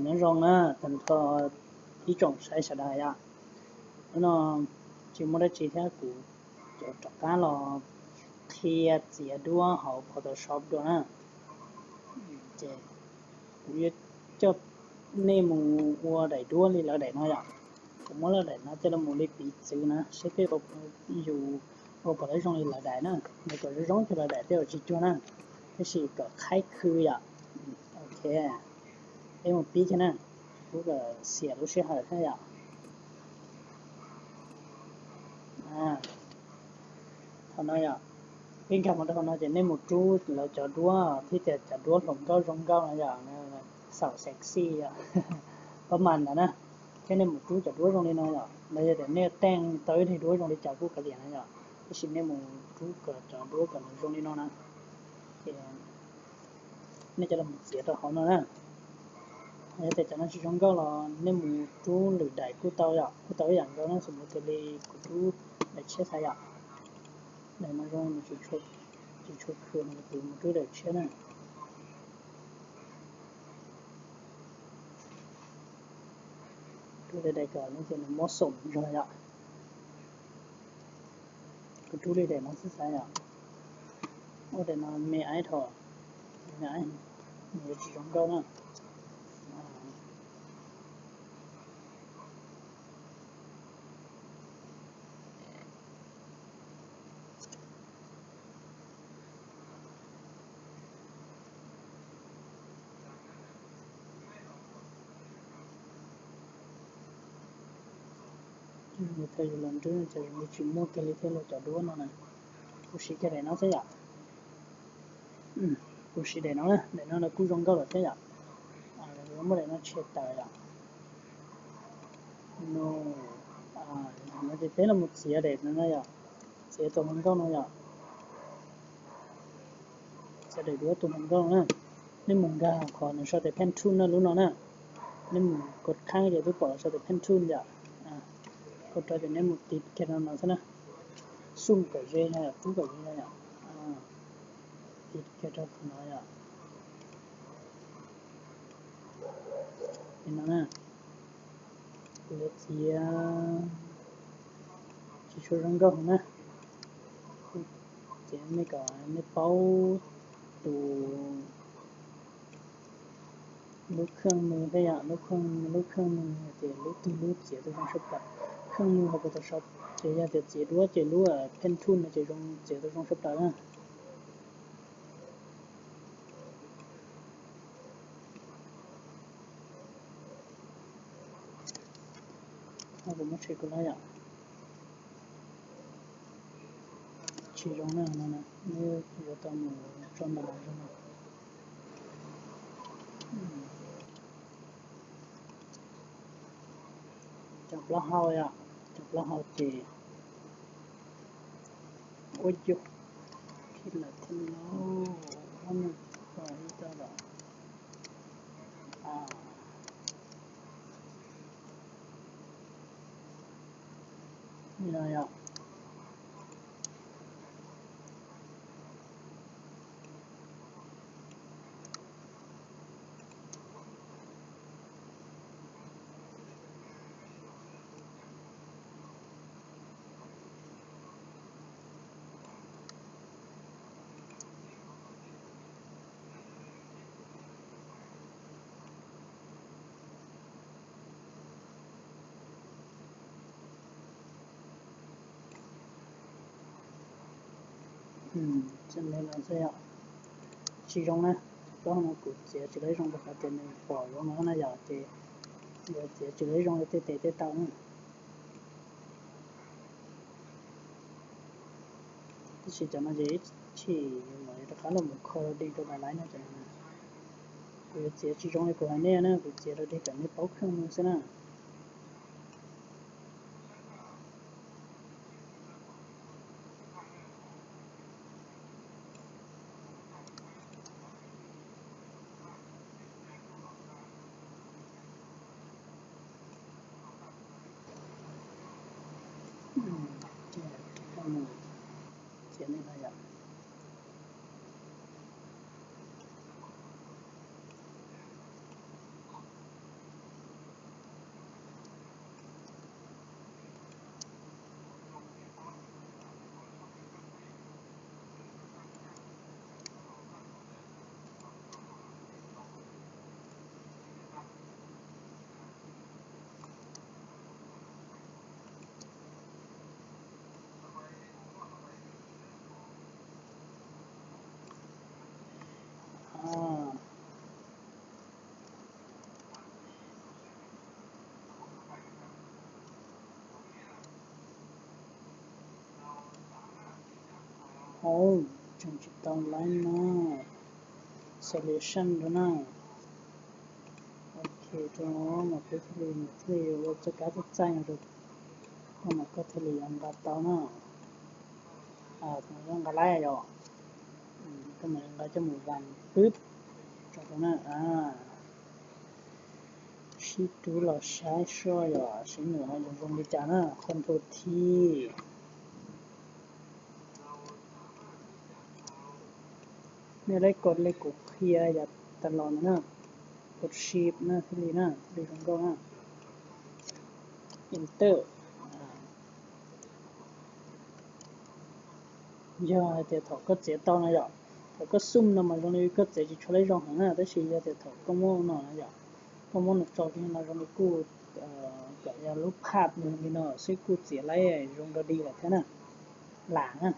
Nyob zoo na, tag nrho ib tsoom saib sawv daws yom. Hnub no tsis muaj dab tsi thiab, kuv yuav rov qab los qhia txiav duab hauv Photoshop dua na. Ces kuv yuav coj nej mus ua daim duab li lawv daim no yom. Kuv muab lawv daim no coj los mus li piv txwv na, seb peb yus ua puas zoo li lawv daim na. Nws kom zoo zoo cuag lawv daim tej zaum tsis cuag na, tab sis kom qhaib khw yom. Ok, peb mus pib thiab na. Kuv kom xiam lub sij hawm thiab yom. Thaum no yom, peb nkag mus rau hauv no ces nej mus rub lawv cov duab thiab tias cov duab hluas nkauj zoo nkauj no yom, xaum sexy yom, pab mas ntawd na. Thiab nej mus rub cov duab zoo li no yom, los yog tias nej teej tau ib daim duab zoo li cas kuj kav liam na yom, tab sis nej mus rub kom cov duab kom nws zoo li no na. Ces nej coj los txiav rau hauv no na. Yog tias cov no tsis zoo nkauj los nej mus rub lwm daim kuj tau yom, kuj tau ib yam nkaus na, xws li kuv rub daim tshiab xav yom. Daim no zoo, tsis tshua khw, kuv mus rub daim tshiab na. Rub li daim kom no ces nws mob xoom zog yom. Kuv rub li daim no xwb xav yom. Ua daim no me aib dhau, me aib, nws yuav tsis zoo nkauj na. Thaum yus los nrub ces yus tsis muaj kiag li thiab los cov duab no na. Kuv siv kiag daim no xwb yom. Kuv siv daim no na, daim no kuj zoo nkauj lawm thiab yom. Yuav muab daim no tshem tawm yom. No, no ces peb los mus txiav daim no yom, txiav tus hluas nkauj no yom. Txiav daim duab tus hluas nkauj na. Nej mus nkag qhov nws sau tias pen tool na, lub no na. Nej mus kod kheej ces twb pom sau tias pen tool yom. Kod rau ces nej mus tiv kiag rau no xwb na. Xum kom ze no yom, tub kom ze no yom. Tiv kiag rau qhov no yom. Li no na. Kuv yuav txiav tsis tshua zoo nkauj heev na. Txiav nej kom nej paub tus lub kheej mws thiab yom, lub kheej, lub kheej mws ces lub twg lub txiav tau zoo tshaj plaws. Kheej mws hauv Photoshop ces yog tias txiav duab ces lub pen tool no ces zoo, txiav tau zoo tshaj plaws na. Kuv muab tshem kuv lawm yom. Tsis zoo na, no na, neb yuav tau mus tso nta zoo no. Cov plaub hau yom, cov plaub hau ces ua yus khib lawm thiab no, ob nus ib tau lawm. Li no yom. Txij li no xwb yom. Tsis zoo na, cov plaub hau no kuv txiav tsis lawv zoo rau qhov tias nws pom zoo no na yom, ces yuav txiav tsis lawv zoo li tej tes tej taw na. Tab sis cov no ces ib chim yus mam li rov qab los mus kho di rau daim live no cov no. Kuv yuav txiav tsis zoo li kuv hais nej na, kuv txiav rau di kom nej paub kheej xwb na. Txiav li no yom. Tseem tsis tau laiv no, solution rau na. Ok, rau mas peb thiaj li, thiaj li ua txoj kab txaij txaij no rau, rau mas koj thiaj li yuav nqa tau na. Tus no yuav nqa laiv yom, koj mam li nqa coj mus vas pwb rau na. Sib rub los saib soj yom, sib num ho zoo zoo li cas na, control T. Nej laiv kod li kuv qhia yav tas los no na, kod shift na thiaj li na, thiaj li zoo nkauj na. Enter. Yog hais tias thaum koj txiav tau no yom, thaum koj zoom no mas zoo li koj txiav tsis tshua laiv zoo heev na, tab sis yog tias thaum koj muab no na yom, koj muab nws tso kiag no zoo li kuj kom yog lub paj li no xwb kuj txiav laiv zoo dua dig lawm thiab na. Lam na.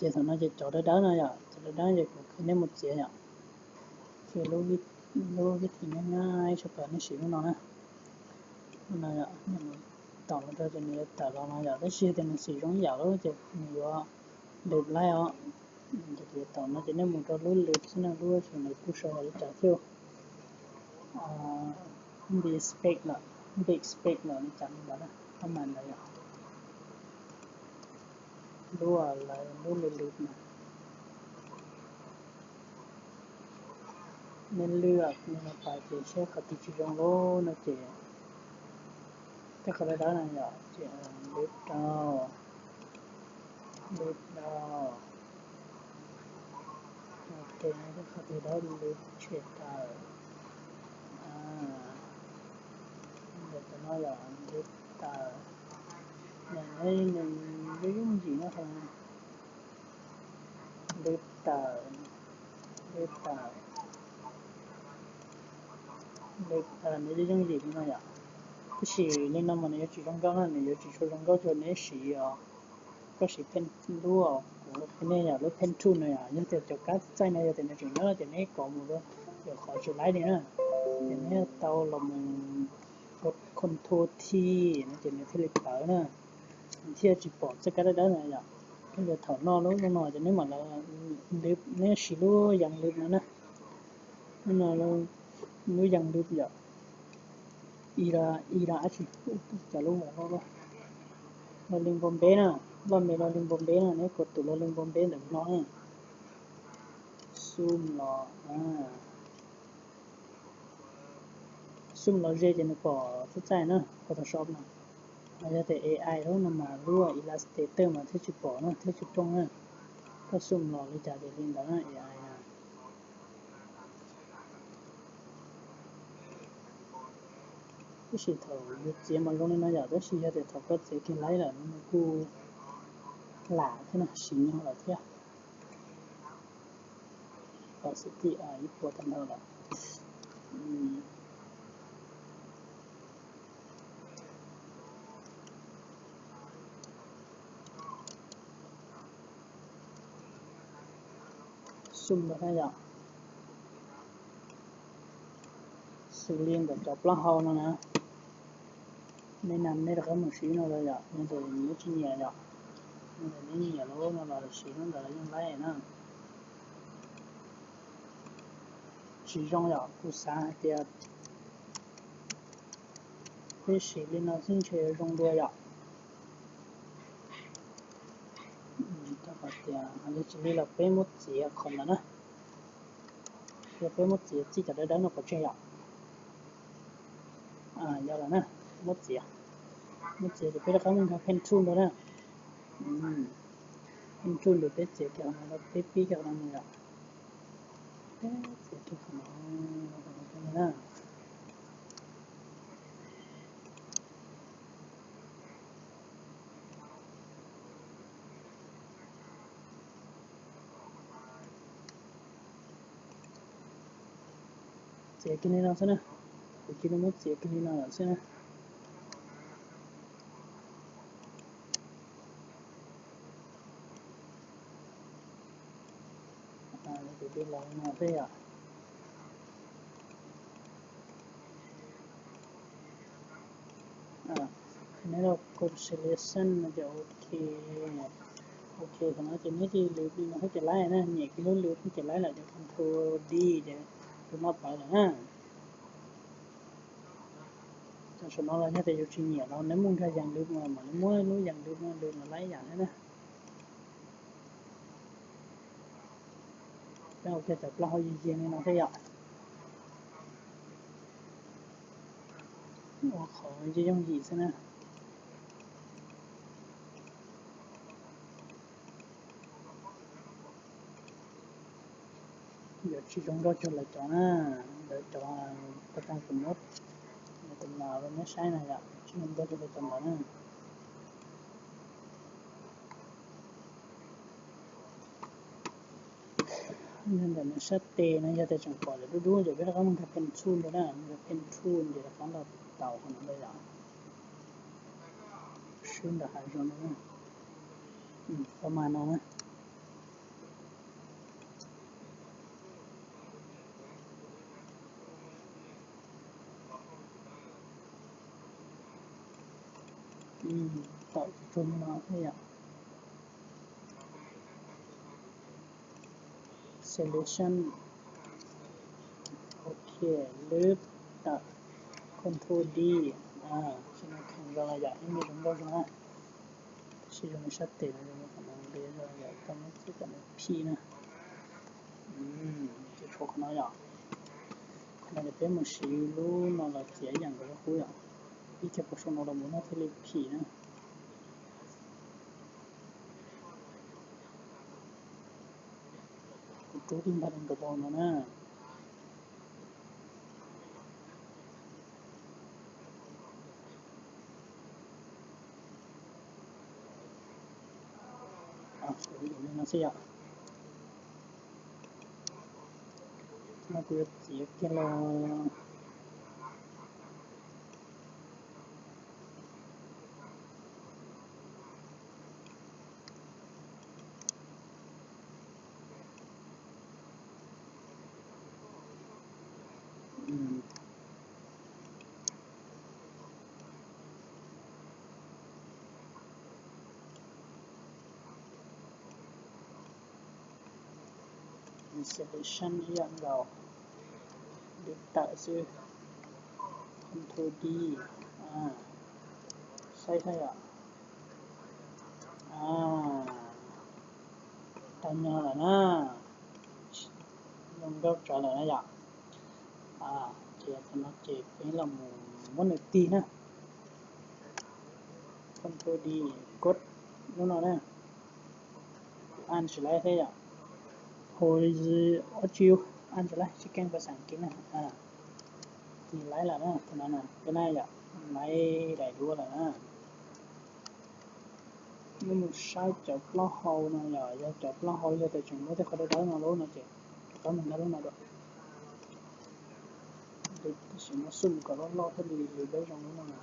Ces thaum no ces cov dawb dawb no yom, cov dawb dawb ces kuv qhia nej mus txiav yom. Ces lub vib thim nyab nyab ib sab pas nej siv lub no na. Lub no yom, taum los rau ces nws yuav tawm los no yom, tab sis tias nws xim zoo ib yam lub ces nws yuav lwm laib os. Ces taum no ces nej mus rau lub lwm xwb na, lub xwb nws kuj sau li cas thiab. Npis space lawm, npis space lawm li cas li ntawd na, qhov mas ntawd yom. Lub lawv lub lwm lwm na. Nej lwm li no pais ces seb qhov twg tsis zoo lub no ces tej qhov dawb dawb no yom, ces lwm rau, lwm rau. Ok, tej qhov twg dawb lwm tshem tawm. Ntawm no yom, lwm tawm. Nws yooj yim no, lwm tawm, lwm tawm, lwm tawm, nws yooj yim li no yom. Tab sis li no mas nws yuav tsis zoo nkauj na, nws yuav tsis tshua zoo nkauj rau neb siv os. Koj siv pen lub, kuv qhia nej yom, lub pen tool no yom, yog tias cov kab txaij no yog tias nws tseem nyob no ces neb kov mus rau qhov tsis laib li na, ces neb tau los mus control T no ces nws thiaj li tawm na, nws thiaj tsis pom txoj kab dawb dawb no yom. Yog thaum no lub no ces neb mam li, neb siv lub yas lwm no na, lub no, lub yas lwm yom. Ib, ib, dab tsi, cov lub los li npau npeb na, loj me los li npau npeb na, neb kov tus los li npau npeb ntawm no na. Zoom los, zoom los ze ces nws pom txaij txaij na, Photoshop no. Yog tias A I lub no mas lub Illustrator mas thiaj tsis pom na, thiaj tsis rooj na. Koj zoom los li cas ces li ntawd na, A I na. Tab sis thaum yus txiav mas zoo li no yom, tab sis yog tias thaum koj txiav kiag laib lawm no nws kuj lam thiab na, siv nyog lawm thiab. Kom xwm txheej ib puas tag nrho lawm. Zoom los na yom. Xws li ntawm cov plaub hau no na, nej nam nej rov qab mus siv no los yom, yog tias neb tsis nyiam yom, yog tias neb nyiam lub no los siv lub ntawd los yeej laib na. Tsis zoo yom, kuv xav hais tias peb siv li no xwb ntshe yuav zoo dua yom. Rau qhov tias yog tsis li los peb muab txiav qhov ntawd na, yog peb muab txiav txij cov dawb dawb no pov tseg yom. Yog lawm na, muab txiav, muab txiav ces peb rov qab mus nkag pen tool nrog na. Pen tool nrog peb txiav kiag no, peb pib kiag no yom. Peb txiav kiag qhov no na. Txiav kiag li no xwb na, kuv cia li muab txiav kiag li no lawm xwb na. Kuv tus los no thiab yom. Neb los code selection no ces ok. Ok, thaum no ces neb cia li lwv li no thiab ces laib na, nyem kiag lub lwv thiab ces laib lawm ces control D ces tus no pawv lawm na. Tam sim no los yog tias yus tsis nyiam los neb muaj nkag yees lwv no mam li muab lub yees lwv no lwv los laib yam thiab na. Peb ua kiag cov plaub hau yig yig li no thiab yom. Ua qhov yooj yim xwb na. Yuav tsis zoo nkauj cuag lawv cov na, lawv cov pas tas kuv muab tus no rau neb saib na yom, tsis zoo nkauj cuag lawv cov ntawd na. Nyob ntawm nws sab tes no yog tias tseem pom lawm dub dub ces peb rov qab mus nkag pen tool ntawd na, nkag pen tool ces rov qab los tau qhov no ntawd yom. Swb ntawm hav zoov no na, format no na. Tawm tsuag no thiab yom. Selection. Ok, lwb tawm, control D. Tam sim no kheev zoo yom, ib me zoo nkauj zoo na. Tab sis zoo li sab tes no zoo li qhov no nqis zoo yom, koj muab txib kom nws phim na. Ces tshuav qhov no yom. Qhov no ces peb mus siv lub no los txiav ib yam nkaus li qub yom. Ib co pov saum no los mus no thiaj li phim na. Kuv rub tib npag li nkaus no na. Kuv yuav li no xwb yom. No kuv yuav txiav kiag los. Selection ib yam nkaus, lwb tawm xwb, control D, saib saib yom. Tau nyo lawm na, zoo nkauj tsawv lawm na yom. Ces thaum no ces peb los mus muab nws tig na. Control D, kod lub no na. Kuv an tsis laib thiab yom. Hos ob tsi, an tsis laib, tsis keej pas xas kiv na. Tig laib lawm na, tus no na, peb na yom, laib daim duab lawm na. Neb mus saib cov plaub hau no yom, yog cov plaub hau yog tias tseem muab tej qhov dawb dawb no lub no ces rov qab mus nkag lub no dua. Tab sis muab xum kom loj loj thiaj li lwv peb zoo lub no na.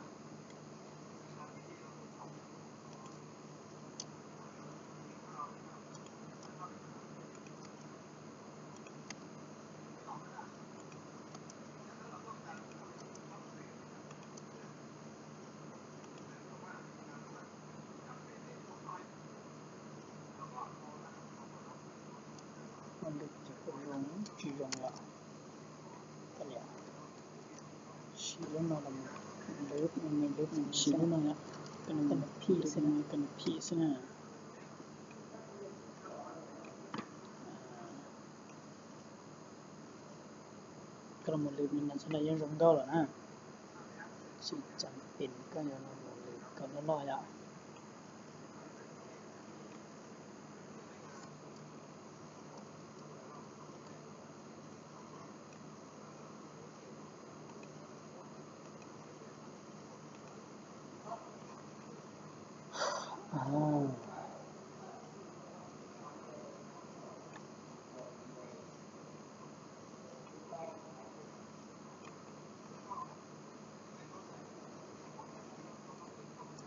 Ua li ces kuj zoo tsis zoo lawm. Siv lub no los, lub, lub, siv lub no, koj nws phim xwb, koj nws phim xwb na. Koj los mus lwv li no xwb los yeej zoo nkauj lawm na. Tsis txaus pes koj yuav los mus lwv kom loj loj yom.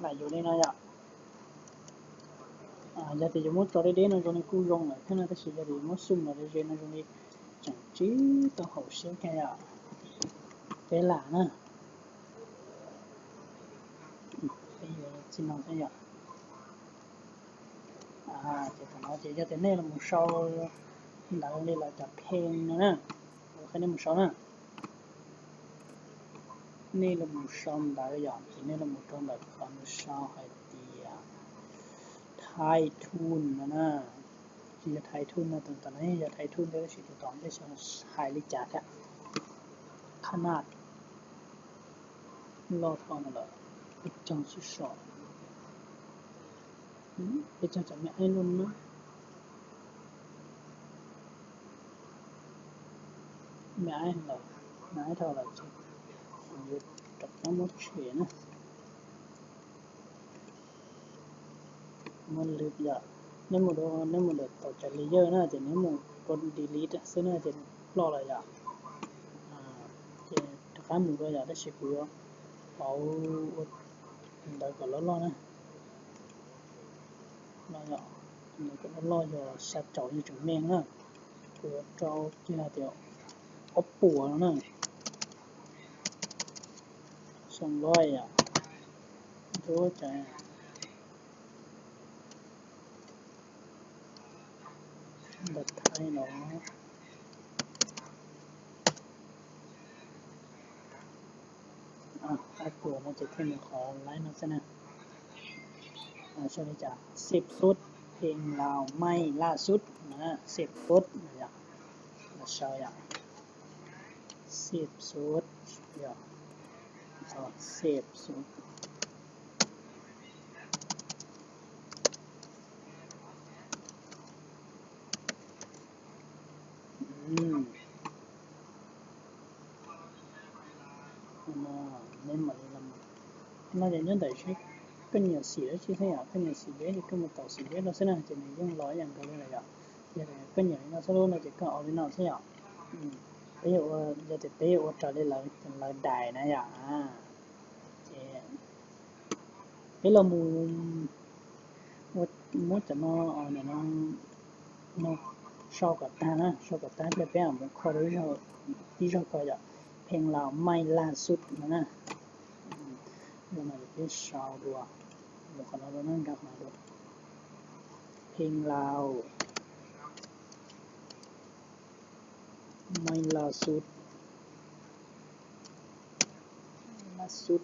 Lam yuav li no yom. Yog tias yuav muab tso deb deb no zoo li kuj zoo lawm thiab no, tab sis yog tias yuav muab xum los ze no zoo li tseem tsis tau haum siab kiag yom. Peb lam na, peb yuav txij no thiab yom. Ces thaum no ces yog tias nej los mus sau ntawv li lawv cov phej no na, ua qhia nej mus sau na. Nej los mus sau ntawv yom, ces nej los mus rau ntawm qhov nws sau hais tias Thai Thun no na. Tsis yog Thai Thun no, tus tom no yog Thai Thun thiab tab sis tus tom no xyov hais li cas thiab. Qhab naj loj dhau no lawm, peb caug sib so, peb caug cov me aib luaj na. Me aib lawm, me aib dhau lawm ces kuv yuav rov qab muab tshem na. Muab lwm yom, nej mus, nej mus ntawm tom cov layer na, ces nej mus ua delete xwb na ces ploj lawm yom. Ces rov qab mus dua yom, tab sis kuv yuav pauv ua ntawv kom loj loj na. Ntawv kom loj loj yog xya caum yog tseem meej na. Kuv yuav rau kiag hais tias ob puas no na. Xoo loj yom, ntxuav cas ntawm Thaib no. Ab puas no ces thiaj mus qhov laib no xwb na. Sau li cas, xib sub, pheej laus maij laj sub, xib sub no yom, los sau yom, xib sub, yog, xib sub. Neb mam li los, no ces nyob ntawm seb koj nyiam xim dab tsi xwb yom, koj nyiam xim deb ces koj mus taus xim deb no xwb na, ces nws yeej los ib yam nkaus li lawm yom. Yog koj nyiam li no xwb lub no ces koj ua li no xwb yom. Peb yuav ua, yog tias peb yuav ua raws li lawv dais na yom. Ces peb los mus muab cov no, no sau kom tag na, sau kom tag thiab peb mam mus kho rau ib zaug ko yom, pheej laus maij laj sub no na. Zaum no peb sau dua, yuav qhov no rau na, nkag qhov no dua, pheej laus maij laj sub, laj sub,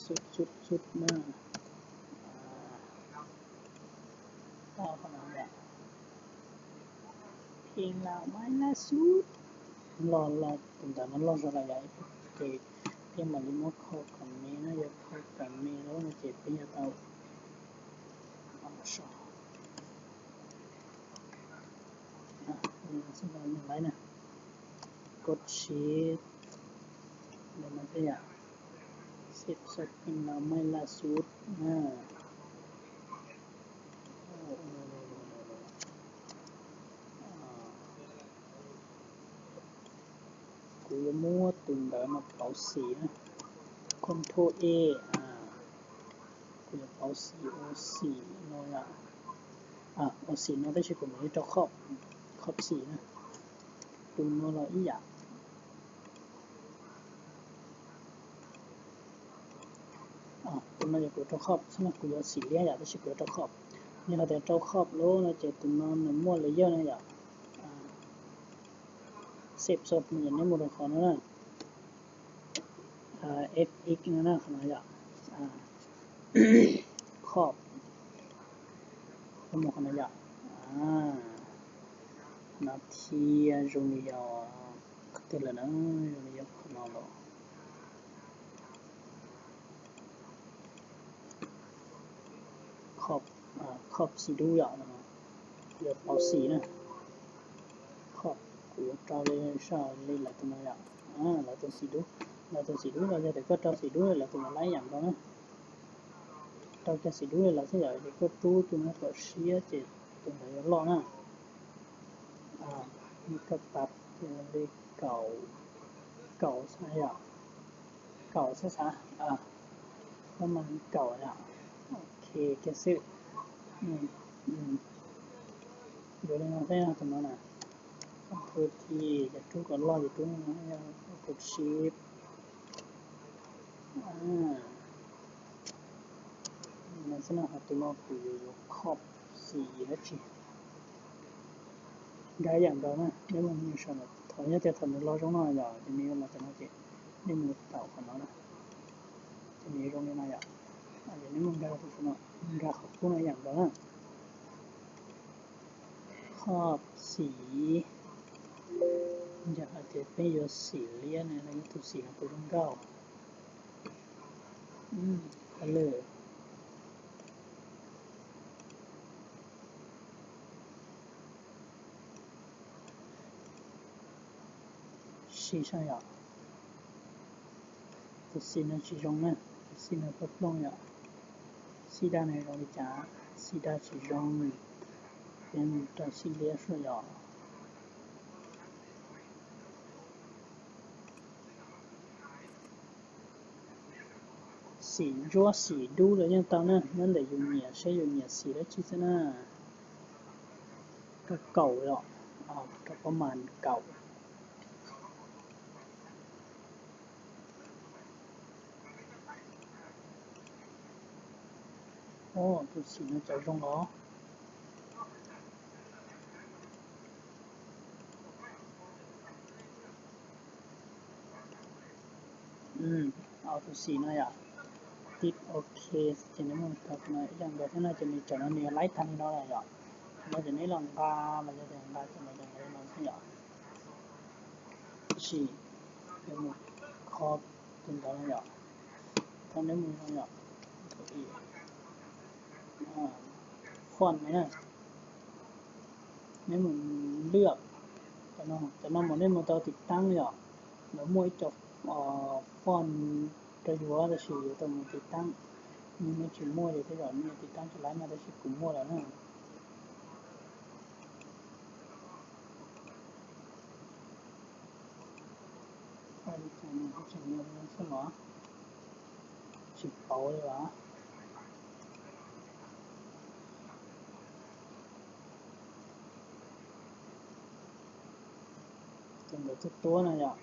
sub sub sub na. Tau qhov no yom, pheej laus maij laj sub. Los los tus ntawv no loj zog lawm yom, ces peb mam li muab khau kom me na, yog khau kom me lawm no ces peb yuav tau so. Laib na, koj siv ntawm no thiab yom, xib sub pheej laus maij laj sub na. Kuv yuav muab tus ntawv no pauv xim na, control A, kuv yuav pauv xim ua xim no yom, ua xim no tab sis kuv mam li rau khop, khop xim na, tus no los ib yam. Tus no yog kuv rau khop xwb no, kuv yuav xim liab yom, tab sis kuv yuav rau khop. Yog hais tias rau khop lawm no ces tus no nws muaj layer no yom, xib sub no ces neb mus rau qhov no na, F X no na, qhov no yom, khop, mus qhov no yom, no thiab zoo li yog qhov twg lawm na, zoo li yog qhov no los. Khop, khop xim dub yom, kuv yuav pauv xim na. Khop, kuv yuav rau li sab li lawv tus no yom, lawv tus xim dub, lawv tus xim dub no yog tias koj rau xim dub lawv tus no laib yam nkaus na. Rau kiag xim dub li lawv xwb yom, ces koj rub tus no kom siab ces tus ntawd yuav loj na. Koj pab li kaum, kaum xwb yom, kaum xwb xav, koj mas kaum yom, ok kiag xwb. Yuav li no xwb, tus no na, property, ces rub kom loj ces rub li no, yog property. Xwb no, tus no kuv yuav copy dab tsi, nkag ib yam nkaus na, neb mus saib, thaum yog tias thaum nws los zoo no yom, ces nws yuav los cov no ces neb mus tau qhov no na, ces nws yuav zoo li no yom. Ces neb mus nkag tus no, nkag qhov kub no ib yam nkaus na. Copy, yog hais tias peb yuav xim liab ne, los yog tus xim no puas zoo nkauj? Color, siv saib yom. Tus xim no tsis zoo na, tus xim no plooj plooj yom. Xim daj no zoo li cas? Xim daj tsis zoo, peb mus rau xim liab xwb yom. Xim ntsuab xim dub los yeej tau na, nyob ntawm yus nyiam seb yus nyiam xim dab tsi xwb na. Rau kaum yom, rau pob mas kaum. Tus xim no cas zoo los. Tus xim no yom, tib ok, ces neb mus tau no ib yam nkaus thiab no ces nws tsam no nws yuav laib tag li no lawm yom. No ces neb los nqa los yog tias nqa ces nws nqa li no xwb yom. Tab sis yuav mus kho tus ntawd no yom, thaum neb mus no yom, font na, neb mus lwaj, cov no mas neb mus tau tiv taab yom, lawv muaj ib co font rau yuav tab sis yuav tau mus tiv taab, nws tsis muaj ces tej zaum nws tiv taab tsis laib no tab sis kuv muaj lawm na. Tsis pauv li as. Tus ntawd tuab tuab no yom.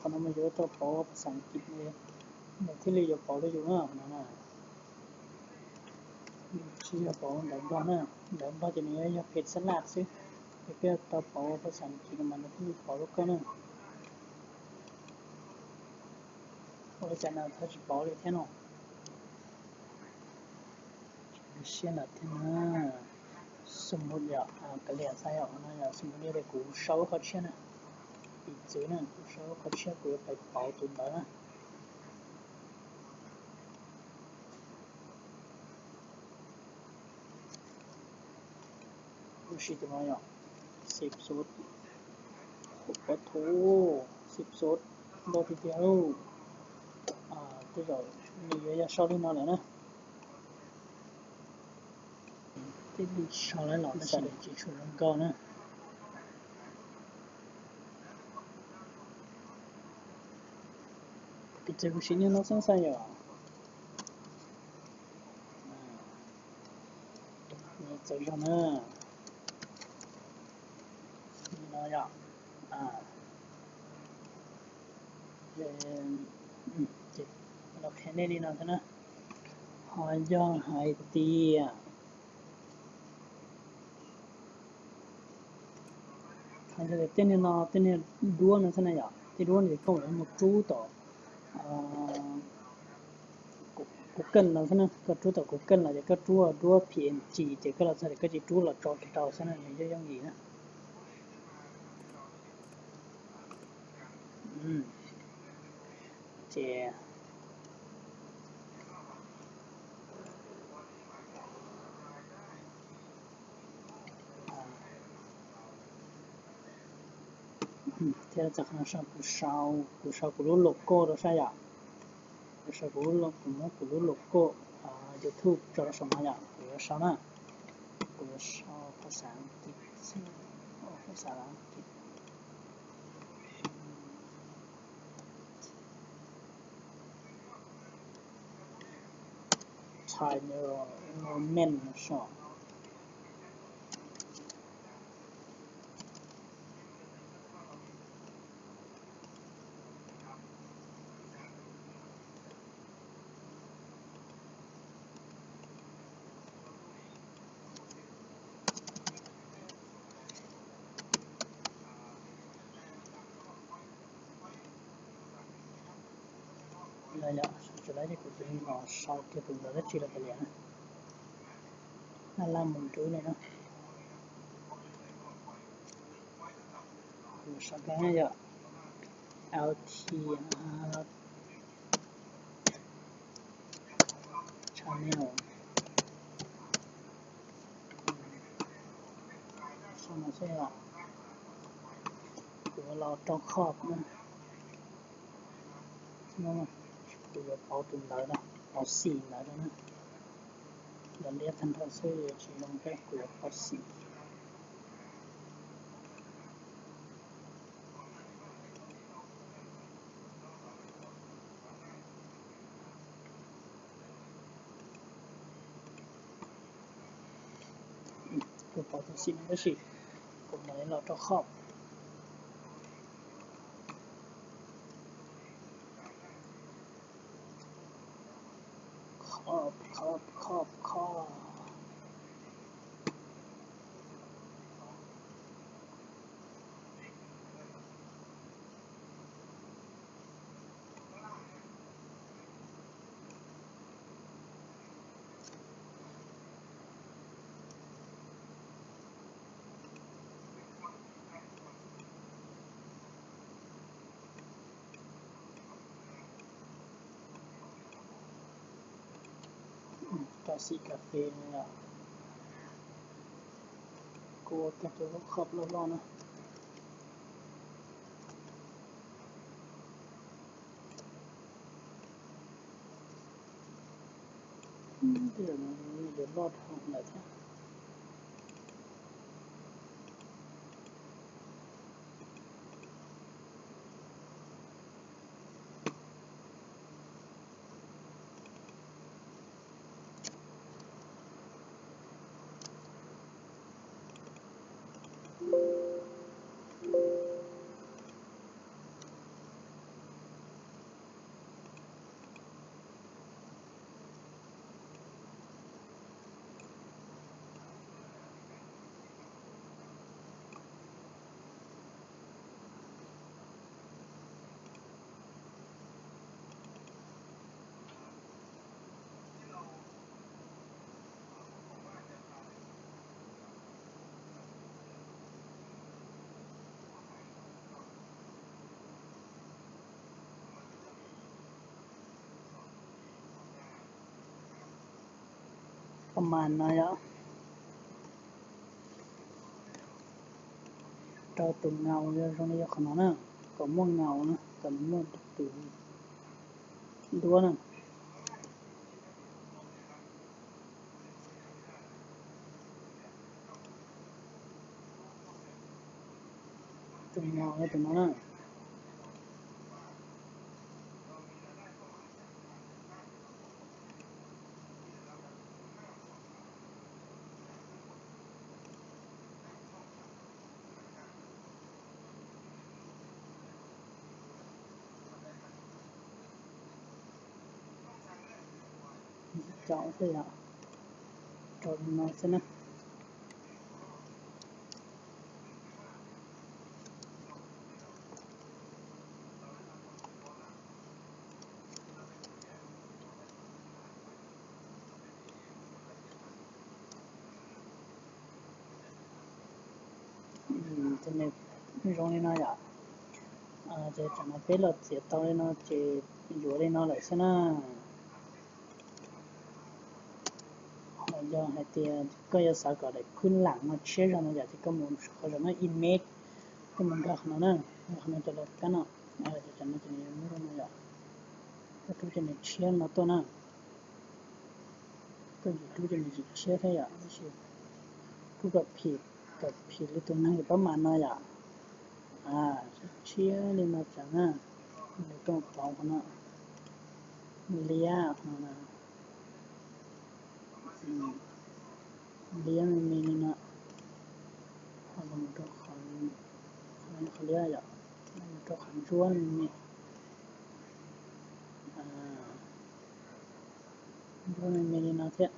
Qhov no mas yuav tau pauv phas xas Askiv, nws thiaj li yuav pauv rau yus na, qhov no na. Tsis yog pauv ntawv Nplog na, ntawv Nplog ces nws yog phem xab laj xwb, ces koj tau pauv phas xas Askiv no mas nws thiaj li pauv rau koj na. Ua li cas no tsis pauv li thiab no. Siab ntawd thiab na. Xu mus yom, kav liam xav yom, no yog xu mus li kuv sau qhov tshiab na. Piv txwv na, kuv sau qhov tshiab kuv yuav pais pauv tus ntawd na. Kuv siv tus no yom, xib xub, pov thu, xib xub, ntau tiag tiag lauj. Tej zaum nws yuav yog sau li no lawm na. Tib lub sau lawm los tab sis tsis tshua zoo nkauj na. Piv txwv kuv siv niag no xwb xwb yom. Txawv zog na. No yom. Los qhia nej li no xwb na. Ho yog hais tias, ho yog tias tej niag no, tej niag duab no xwb na yom, tej duab no ces koj mus rub tom kuv keej no xwb na, koj rub tom kuv keej los ces koj rub duab P N G ces koj los txog ces koj cia li rub los tso rau xwb na, nws yooj yooj yim na. Ces thiab txog qhov no kuv sau, kuv sau kuv lub logo rau saib yom. Kuv sau kuv, kuv muab kuv lub logo YouTube tso rau saum no yom, kuv yuav sau na, kuv yuav sau phas xas Askiv xwb, phas xas Askiv. Channel environment no sau. Yog, yog, tsis lawv ces kuv tus los sau kiag tus ntawv dab tsi los kav liam na. Laj laj mus nrub li no. Kuv sau kiag yog L T channel. Sau no xwb os. Kuv los rau khoj na. Kuv yuav pauv tus ntawv no, pauv xim ntawv no na. Ntawv liab tag nrho xwb tsis zoo thiab, kuv yuav pauv xim. Kuv pauv tus xim no tab sis kuv mam li los rau khoj. Khoj, khoj, khoj, khoj. Rau xim kas fes no yom. Kuv ua kiag tus lub khoj loj loj na. Tej zaum no yuav loj dhau lawm thiab. Koj mas no yom, rau tus ngaus zoo li yog qhov no na, kom muaj ngaus na, kom muaj tus duab na. Tus no, tus no na. Cov xwb yom, rau li no xwb na. Ces nws zoo li no yom. Ces tsam no peb los txiav tau li no ces yuav li no lawm xwb na. Ho yog hais tias koj yuav xav kom daim khwb lam no tshiab zog no yom, ces koj mus qhov no image, koj mus nkag qhov no na, nkag qhov no cov laj kab no, ces tsam no ces nws muab zoo no yom, koj rub ces nws tshiab no tuaj na. Koj tsis rub ces nws tsis tshiab thiab yom, tab sis rub kom phim, kom phim li tus neeg pab mas no yom. Tshiab li no tsam na, nws koj pauv qhov no, liab, liab me me li no, qhov liab yom, mus rau qhov ntsuab me me, ntsuab me me li no thiab,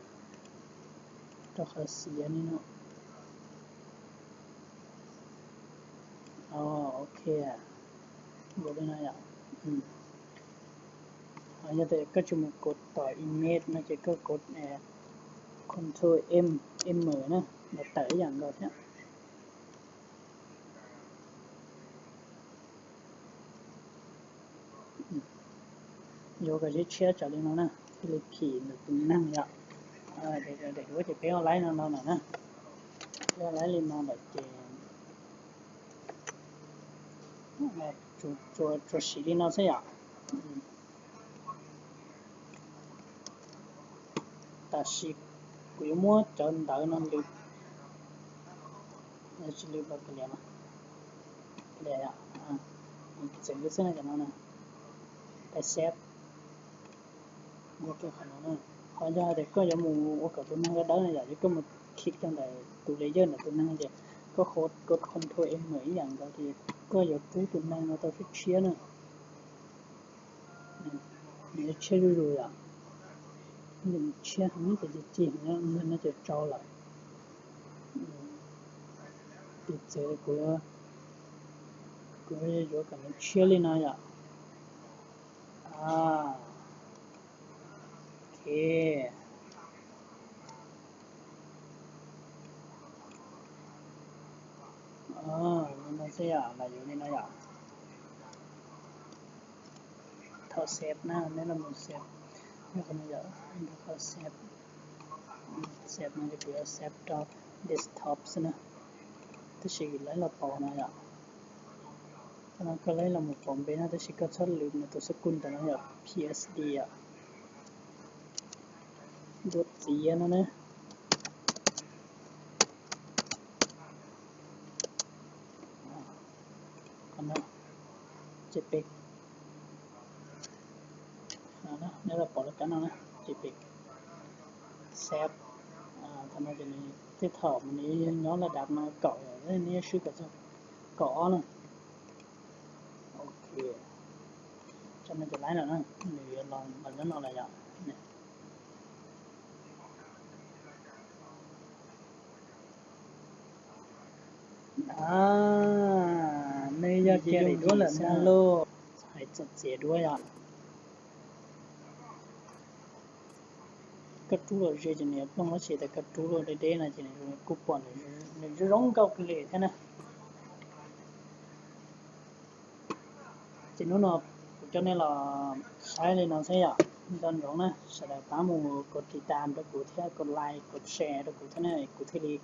rau qhov xiav li no. Ok, yuav li no yom. Yog tias koj tsis mus kov tom image no ces koj kov control M, M na, los tawm ib yam nkaus thiab. Yuav kom tshiab tshiab tsam li no na, thiaj li phim ntawm tus neeg yom. Daim duab ces peb ua laib no no lawm na, peb ua laib li no lawm ces tsuas siv li no xwb yom. Tam sim kuv yuav muab cov ntawv no lwm, tsis lwm los liam, liam, txeem li xwb no, cov no na, pab save. Qhov yog tias koj yuav mus ua kom tus neeg dawb dawb no yom, yog koj mus click rau ntawm tus layer ntawm tus neeg ces koj hu kov control M ib yam nkaus ces koj yuav rub tus neeg no tau tshiab tshiab na. Nws tshiab zuj zus yom, nws tshiab heev ces cig cig heev, nws no ces tsau lawm. Piv txwv kuv, kuv yuav kom nws tshiab li no yom. Ok. Li no xwb yom, los yuav li no yom. Thaum save na, neb los mus save, neb qhov no yom, neb qhov save, save no ces kuv yuav save rau desktop xwb na, tab sis lawv los pauv no yom. Qhov no koj lawv los mus pauv npe no tab sis koj txhob lwm nws tus xab kus ntawm no yom, P S D yom. Duab txiav no na. Qhov no, JPEG. Neb los pom lawv kab no na, JPEG. Save. Thaum no ces nws tej thaum mas nws nyob laj dab no kaum, neb swb kom txog kaum ob na. Ok. Tam no ces laib lawm na, nws yuav los nyob no lawm yom. Nws yog cia daim duab lawm ntag lauj. Hais txog txiav duab yom. Koj rub los ze ces nws yuav plooj dab tsi, tas koj rub los deb deb no ces nws kuj pom nws zoo zoo nkauj kawg li thiab na. Ces hnub no kuv coj nej los saib li no xwb yom. Nco ntsoov na, sawv daws pab mus kov tiv tam rau kuv thiab, kov like, kov share rau kuv thiab na, kuv thiaj li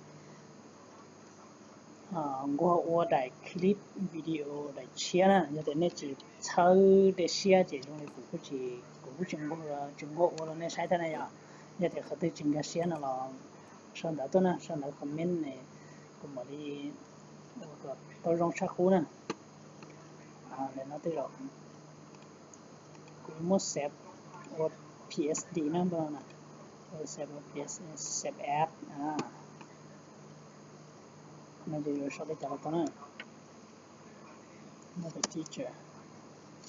nquag ua daim clip video daim tshiab na. Yog tias nej tsis txhawb dej siab ces zoo li kuv kuj tsis, kuv kuj tsis nquag, tsis nquag ua rau nej saib thiab na yom. Yog tias qhov twg tsis nkag siab no los sau ntawv tuaj na, sau ntawv comment, kuv mam li ua kom tau zoo tshaj qub na. Ntawm no tej zaum kuv muab save ua P S D na, save ua P S, save as. No ces yuav sau li cas los tau na. Another teacher,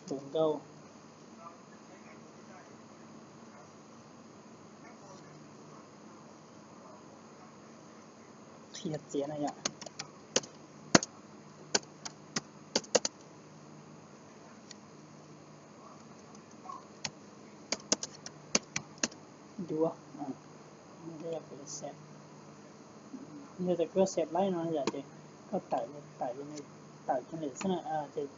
hluas nkauj. Qhia txiav no yom. Duab, yog tias koj save laib no yom ces koj tawm, tawm, tawm coj lwm xwb na. Ces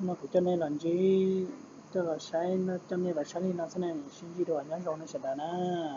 no kuv coj nej los ntsib, coj los saib, coj nej los saib li no xwb na, sib ntsib dua, nyob zoo nej sawv daws na.